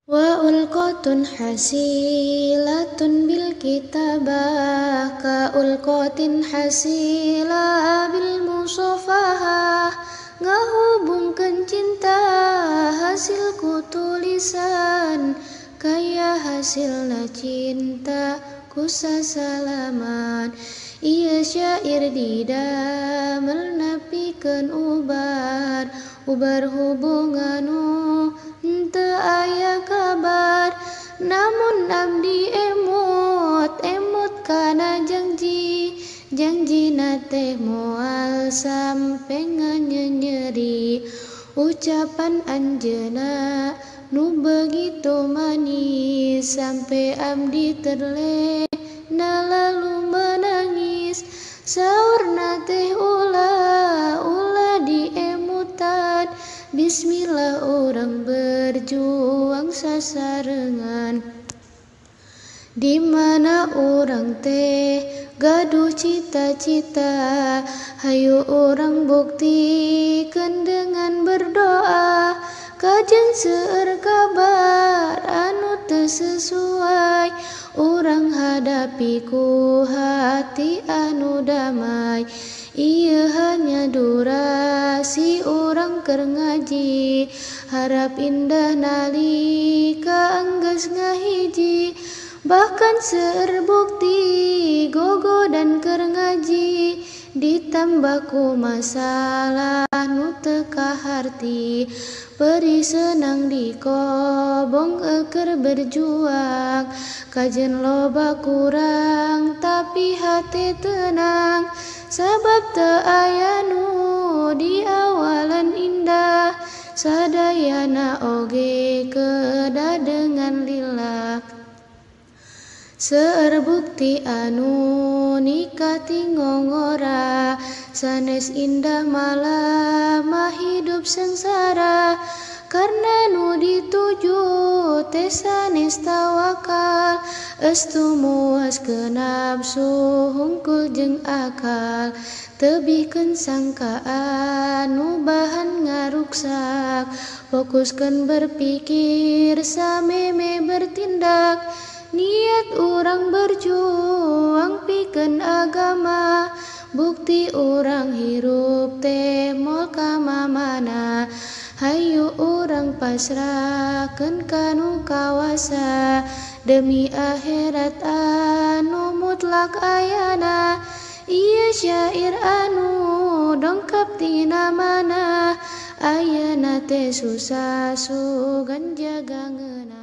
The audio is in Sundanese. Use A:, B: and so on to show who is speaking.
A: Wa ulqatun hasilatun bil kitabah ka ulqatin hasila bil musafahah. Ngahubungkeun cinta hasil ku tulisan, kaya hasilna cinta ku sasalaman. Ieu syair didamel napikeun ubar, ubar hubungan nu henteu aya kabar. Namun abdi emut, emut kana janji, janjina teh moal sampe nganyenyeri. Ucapan anjeunna nu begitu manis, sampe abdi terlena lalu menangis. Saurna teh ulah, ulah diemutan, bismillah urang berjuang sasarengan. Di mana urang teh gaduh cita-cita, hayu urang buktikeun dengan berdoa. Kajen seueur kabar anu teu sesuai, urang hadapi ku hati anu damai. Ieu hanya durasi urang keur ngaji, harap indah nalika enggeus ngahiji. Bahkan seueur bukti gogo dan keur ngaji, ditambah ku masalah nu teu kaharti. Perih senang dikobong eukeur berjuang, kajen loba kurang tapi hate tenang. Sabab teu aya nu di awalan indah, sadayana oge kedah dengan lillah. Seueur bukti anu nikah ti ngongora, sanes indah malah mah hidup sengsara. Karena nu dituju teh sanes tawakal, estu muas ke nafsu hungkul jeung akal. Tebihkeun sangkaan nu bahan ngaruksak, fokuskeun berpikir sameme bertindak. Niat urang berjuang pikeun agama, bukti urang hirup teh moal ka mamana. Hayu urang pasrahkeun ka nu kawasa, demi akhirat anu mutlak ayana. Ieu syair anu dongkap tina mana, ayeuna teh susah sugan jaga ngeunah.